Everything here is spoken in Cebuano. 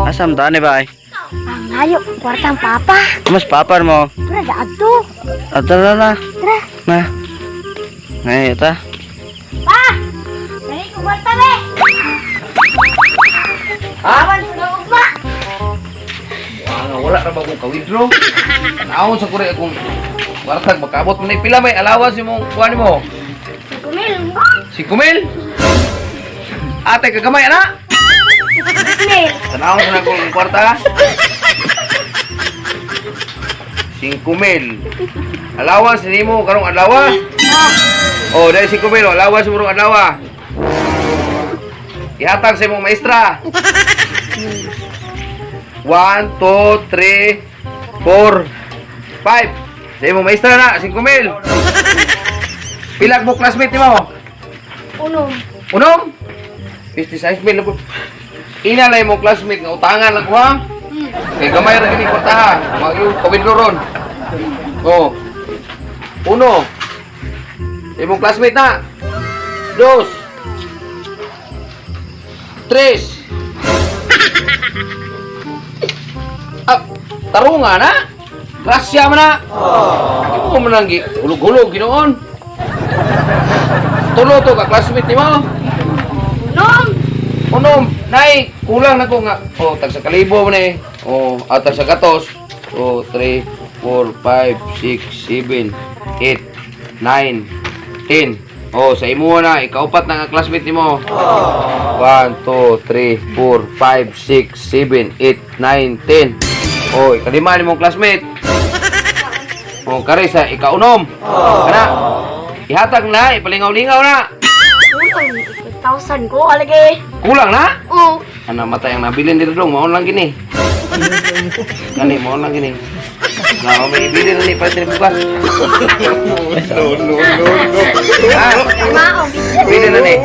Asa man ni bay? Ang layo, kwartang papa. Mas papar mo. Tara, daadto. Ato na na. Tara. Na. Ngay ta. Pa! Dali ko kwarta be. Ha? Awan sa ugma. Ah, wala ra ba kong ka-withdraw? Naon sa kuri akong kwartag makabot man ni pila may allowance imong kuan nimo? Kumil. 5,000? Ate kagamay ana. Kumil. Tanawon sa akong kwarta. 5,000. Allowance nimo karong adlaw. Oh, dahil 5,000 allowance mo karong adlaw. Ihatag sa imong maestra. 1, 2, 3, 4, 5. Sa imong maestra na, 5,000. Pila mo classmate nimo? Unom. Unom? 56 mil. Ina lang imong classmate nga utangan lang ko ha. Kay gamay ra gini kwarta ha. Mag kawidro ron. Oh. Uno. Imong classmate na. Dos. Tres. Ah, tarunga na. Grasya man na. Di mo man lang hulog-hulog ginoon. Tulo to ka classmate nimo. Unom. Unom, nay, kulang na ko nga. Oh, tag sa kalibo man eh. Oh, at tag sa gatos. 2, 3, 4, 5, 6, 7, 8, 9, 10. Oh, sa imo na, ikaupat na nga classmate nimo. 1, 2, 3, 4, 5, 6, 7, 8, 9, 10. Oh, ikalima nimong classmate. Oh, kare sa ikaunom. Kana. Ihatag na, ipalingaw-lingaw na. Unom. 1,000 ko alagay. Kulang na. Oh. Ana matay ang nabilin dito dong, maon lang gini. Kani maon lang gini. Na may ibilin na ni palit ni bukas. No, no, no, no. Ah, Maong. bilin na ni.